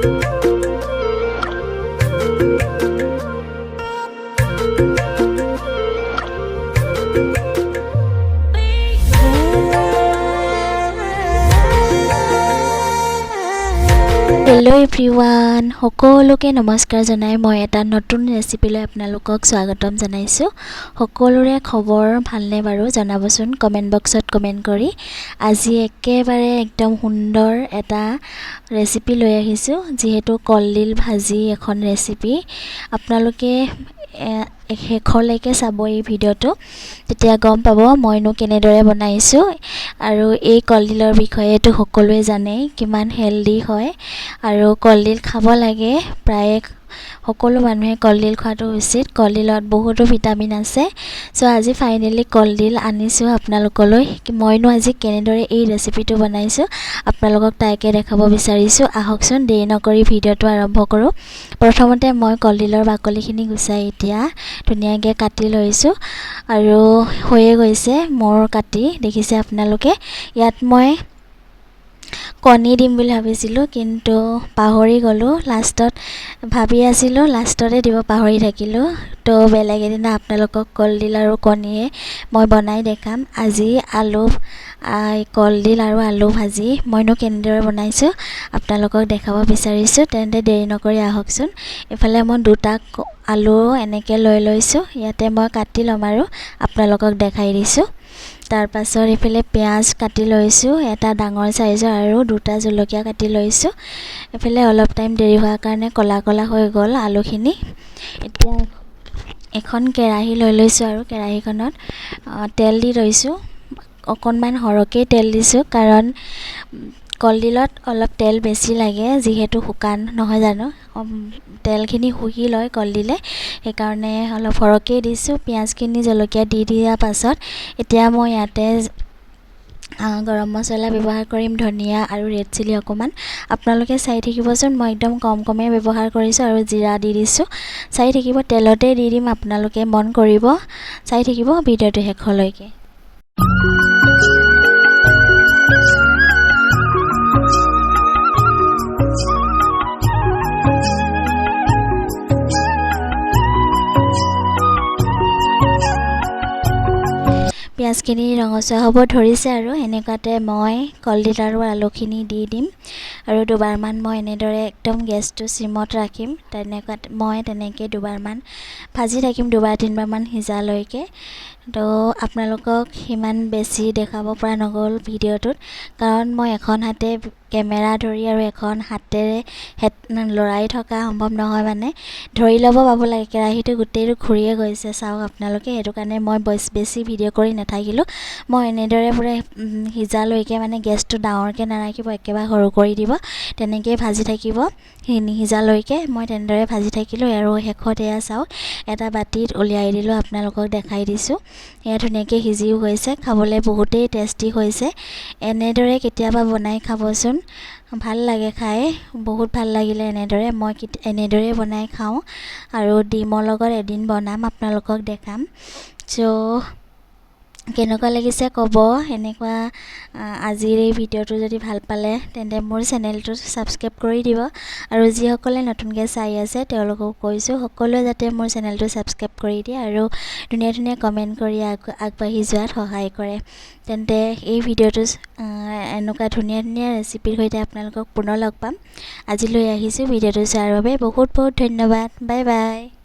Hello' everyone, সকলোকে নমস্কাৰ জনাই মই এটা নতুন ৰেচিপিলৈ আপোনালোকক স্বাগতম জনাইছোঁ। সকলোৰে খবৰ ভালনে বাৰু জনাবচোন কমেণ্ট বক্সত কমেণ্ট কৰি। আজি একেবাৰে একদম সুন্দৰ এটা ৰেচিপি লৈ আহিছোঁ, যিহেতু কলডিল ভাজি এখন ৰেচিপি। আপোনালোকে শেষলৈকে চাব এই ভিডিঅ'টো, তেতিয়া গম পাব মইনো কেনেদৰে বনাইছোঁ। আৰু এই কলডিলৰ বিষয়েতো সকলোৱে জানেই কিমান হেল্ডি হয় আৰু কলডিল খাব লাগে। প্ৰায়ে সকলো মানুহে কলডিল খোৱাটো উচিত। কলডিলত বহুতো ভিটামিন আছে। চ' আজি ফাইনেলি কলডিল আনিছোঁ আপোনালোকলৈ। মইনো আজি কেনেদৰে এই ৰেচিপিটো বনাইছোঁ আপোনালোকক তাকে দেখাব বিচাৰিছোঁ। আহকচোন, দেৰি নকৰি ভিডিঅ'টো আৰম্ভ কৰোঁ। প্ৰথমতে মই কলডিলৰ বাকলিখিনি গুচাই এতিয়া ধুনীয়াকৈ কাটি লৈছোঁ আৰু হৈয়ে গৈছে মোৰ কাটি, দেখিছে আপোনালোকে। ইয়াত মই কণী দিম বুলি ভাবিছিলোঁ, কিন্তু পাহৰি গ'লোঁ। লাষ্টত ভাবি আছিলোঁ, লাষ্টতে দিব পাহৰি থাকিলোঁ। তো বেলেগ এদিনা আপোনালোকক কলডিল আৰু কণীয়ে মই বনাই দেখাম। আজি আলু কলডিল আৰু আলু ভাজি মইনো কেনেদৰে বনাইছোঁ আপোনালোকক দেখাব বিচাৰিছোঁ। তেন্তে দেৰি নকৰি আহকচোন। এইফালে মই দুটা আলু এনেকৈ লৈ লৈছোঁ, ইয়াতে মই কাটি ল'ম আৰু আপোনালোকক দেখাই দিছোঁ। তাৰপাছত এইফালে পিঁয়াজ কাটি লৈছোঁ, এটা ডাঙৰ চাইজৰ, আৰু দুটা জলকীয়া কাটি লৈছোঁ। এইফালে অলপ টাইম দেৰি হোৱাৰ কাৰণে ক'লা ক'লা হৈ গ'ল আলুখিনি। এতিয়া এখন কেৰাহী লৈ লৈছোঁ আৰু কেৰাহীখনত তেল দি লৈছোঁ। অকণমান সৰহকেই তেল দিছোঁ, কাৰণ কলডিলত অলপ তেল বেছি লাগে, যিহেতু শুকান নহয় জানো, তেলখিনি শুহি লয় কলডিলে, সেইকাৰণে অলপ সৰহকেই দিছোঁ। পিঁয়াজখিনি জলকীয়া দি দিয়াৰ পাছত এতিয়া মই ইয়াতে গৰম মছলা ব্যৱহাৰ কৰিম, ধনিয়া আৰু ৰেড চিলি অকণমান। আপোনালোকে চাই থাকিবচোন, মই একদম কম কমেই ব্যৱহাৰ কৰিছোঁ আৰু জিৰা দি দিছোঁ। চাই থাকিব, তেলতে দি দিম, আপোনালোকে মন কৰিব, চাই থাকিব ভিডিঅ'টো শেষলৈকে। পিঁয়াজখিনি ৰঙচুৱা হ'ব ধৰিছে আৰু এনেকুৱাতে মই কলডিল আৰু আলুখিনি দি দিম আৰু দুবাৰমান মই এনেদৰে একদম গেছটো চিমত ৰাখিম। তেনেকুৱাত মই তেনেকৈ দুবাৰমান ভাজি থাকিম, দুবাৰ তিনিবাৰমান সিজালৈকে। তো আপোনালোকক সিমান বেছি দেখাব পৰা নগ'ল ভিডিঅ'টোত, কাৰণ মই এখন হাতে কেমেৰা ধৰি আৰু এখন হাতেৰে লৰাই থকা সম্ভৱ নহয়, মানে ধৰি ল'ব পাব লাগে। কেৰাহীটো গোটেইটো ঘূৰিয়ে গৈছে, চাওক আপোনালোকে। সেইটো কাৰণে মই বেছি ভিডিঅ' কৰি নাথাকিলোঁ। মই এনেদৰে পূৰা সিজালৈকে, মানে গেছটো ডাঙৰকৈ নাৰাখিব, একেবাৰে সৰু কৰি দিব, তেনেকৈয়ে ভাজি থাকিব নিসিজালৈকে। মই তেনেদৰে ভাজি থাকিলোঁ আৰু শেষত এয়া চাওক, এটা বাতিত উলিয়াই দিলোঁ, আপোনালোকক দেখাই দিছোঁ। এয়া ধুনীয়াকৈ সিজিও গৈছে, খাবলৈ বহুতেই টেষ্টি হৈছে। এনেদৰে কেতিয়াবা বনাই খাবচোন, ভাল লাগে খাই, বহুত ভাল লাগিলে। এনেদৰে মই এনেদৰেই বনাই খাওঁ আৰু ডিমৰ লগত এদিন বনাম, আপোনালোকক দেখাম। চ' কেনেকুৱা লাগিছে ক'ব। এনেকুৱা আজিৰ এই ভিডিঅ'টো যদি ভাল পালে তেন্তে মোৰ চেনেলটো ছাবস্ক্ৰাইব কৰি দিব আৰু যিসকলে নতুনকৈ চাই আছে তেওঁলোকক কৈছোঁ, সকলোৱে যাতে মোৰ চেনেলটো ছাবস্ক্ৰাইব কৰি দিয়ে আৰু ধুনীয়া ধুনীয়া কমেণ্ট কৰি আগবাঢ়ি যোৱাত সহায় কৰে। তেন্তে এই ভিডিঅ'টো এনেকুৱা ধুনীয়া ধুনীয়া ৰেচিপিৰ সৈতে আপোনালোকক পুনৰ লগ পাম। আজিলৈ আহিছোঁ। ভিডিঅ'টো চোৱাৰ বাবে বহুত বহুত ধন্যবাদ। Bye bye.